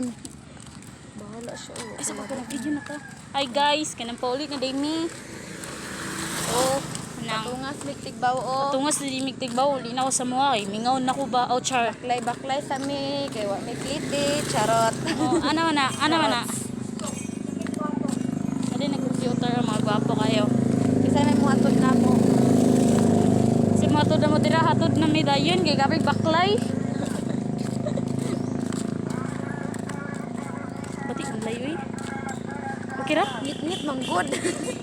Ingon. Bahala siya. Oh. Ay, sa ko video na ka. Hi guys, kanang paulit na day mi. Oh, Nang tungas mig tigbaw oh. tungas na di migtigbaw, uli na ako sa mga kay mingaw na ko ba? Oh, char. Baklay baklay sa mi kay wa mi kliti, charot. Oh, ana man na, ana man na. Adi nag-computer ang mga gwapo kayo. Kasi may mga atod na mo. Si mga hatod na mo dira, hatod na mi dayon kay gabi baklay. Pati ang layo eh. Okay ra? Ngit-ngit man good.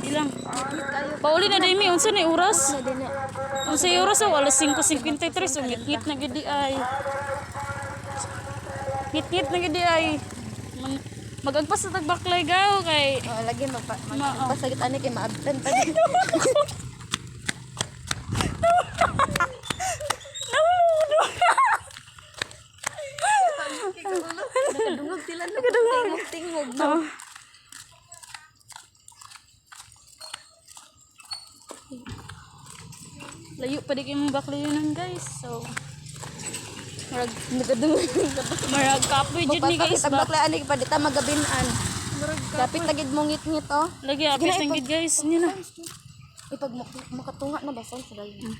Ilang. Ngit kayo. Pauli na day mi, unsa ni oras? Na din na. Unsa yung oras? Oh, alas 5:53, ngit-ngit na gid di ay. Ngit-ngit na gid di ay. Magagpas sa tagbaklay gaw kay Oh, lagi magpa Ma- oh. magpasagit ani kay ma-absent pa. Nakadungog sila no. Tingog tingog no. Oh. Layo pa di kayo mong baklay yun guys. So, marag, Nakadungog. marag kapoy jud ni guys Magpasakit ang ba? baklay ani pa dita magabinan. Dapat tagid mo ngit-ngit oh. Lagi apis ang gid guys. Niyo na. Ipag makatunga na ba sa dahil.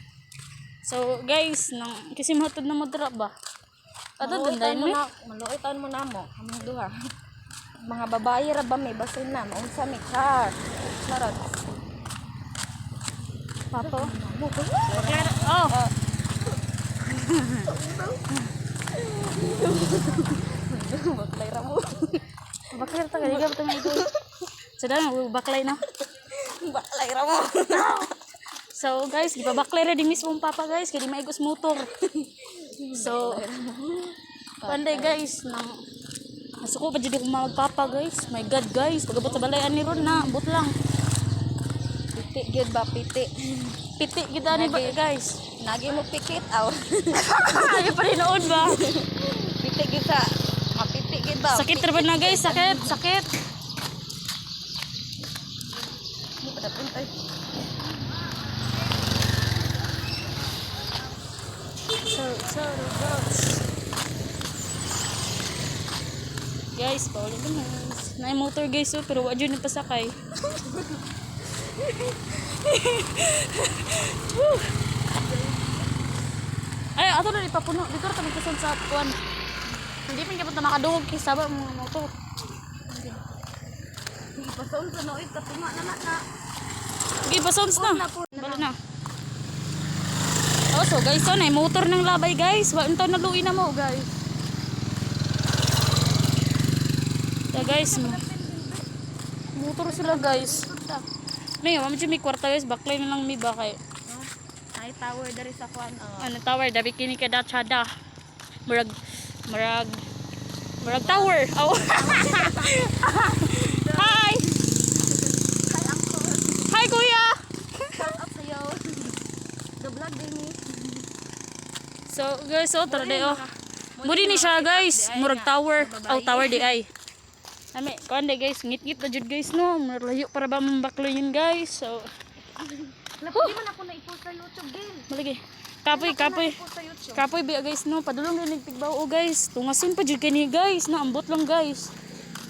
So guys, nang kasi mahatod na modra ba? Ato Maluoy danday mi. mo na, maluoy taon mo na mo. Among duha. Mga babae ra ba may basin na maunsa mi char. Charot. Papo. Mo ko. Oh. Baklay ra mo. Baklay ta kay gab tang ito. Sada baklay na. Baklay ra mo. So guys, gipabaklay ra di mismo ang papa guys kay di maigos motor. So panday guys nang nasuko pa jud ako magpapa guys. My God guys, pagabot sa balay ani ron na, ambot lang. Piti gyud ba piti. Piti gid ani ba guys. Nagi mo pikit aw. Ay pa rin noon ba? Piti gyud sa mapiti gyud ba. Sakit ra ba na guys, sakit, sakit. Mo padapon ay. So, guys, paulit na guys. Naay motor guys oh, pero wa jud ni pasakay. Woo. Ay, ato na ipapuno. Dito ra kami kusog sa kuan. Hindi man gyud ta makadungog kay saba mga motor. Ipasaon sa noy katunga na na na. Okay, pasons na. Na po. Balo na. Oh, so guys, so na motor ng labay guys. Wa untaw naluwi na mo guys. So guys, motor sila guys. May, mama may kwarta guys, baklay na lang mi ba kay. Ay tower diri sa kuan oh. Ano tower, dabi kini kada tsada. Murag murag murag tower. Oh. Hi. Hi uncle. Hi kuya. Shout out sa'yo. The vlog din ni. So guys, oh tara day oh. Mudi ni siya guys, murag tower. Oh, tower di ay. Ami, kuan day guys, ngit-ngit na jud guys no. Murag layo para ba mambaklo yun guys. So, Di man ako na-post sa YouTube din. malagi. Kapoy, kapoy. Post sa YouTube. Kapoy biya guys no, padulong rin nagtigbaw oh guys. Tungason pa jud kani guys, no ambot lang guys.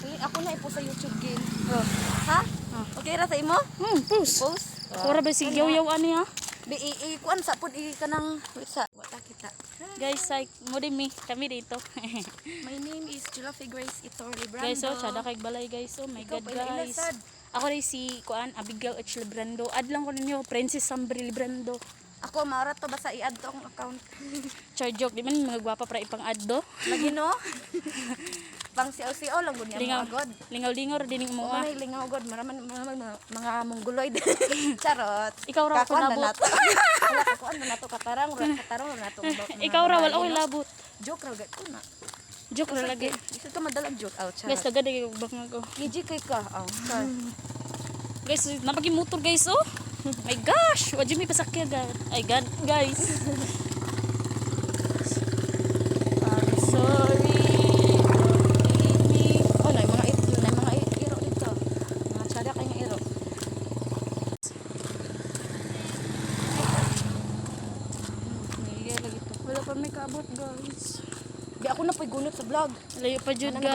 Uy, ako na-post sa YouTube din. Ha? Okay ra sa imo? Post. Post. Ora ba si yaw-yaw ani ha? Bi i, i kuan sa pud i kanang wait sa wata kita. Guys, like mo din mi, kami dito. My name is Julafi Grace Itor Librando. Guys, oh, tsada kay balay guys. Oh my Ikaw God, pa, ila-ila, guys. sad. Ako rin si kuan Abigail H. Librando. Add lang ko ninyo, Princess Sambri Librando. Ako maura to basta i-add to akong account. Char joke, di man mga gwapa para ipang add do. Lagi no? Pang COCO lang gud niya Lingaw, mga god. lingaw-lingaw ra din mo Mo ah. may lingaw god, maraman maraman mga mongoloid. Charot. Ikaw ra ako Kakuan na nabot. nato. Wala kakuan na nato katarang, ra katarong ra nato. mga Ikaw ra wala babae, oy no? labot. Joke ra gud ko na. Joke ra lagi. Isod ka madalag joke out, Guys, charot. tagad kay bangag ko. Gigi kay ka. Oh. Char. Guys, napagi motor guys oh. My gosh, wa jud mi pasakya guys. Ay god, guys. I'm sorry. Baby. Oh, nay mga nay mga iro dito. Mga tsada kay nga iro. Wala pa may kaabot guys. Di ako na po'y gunot sa vlog. Layo pa jud guys.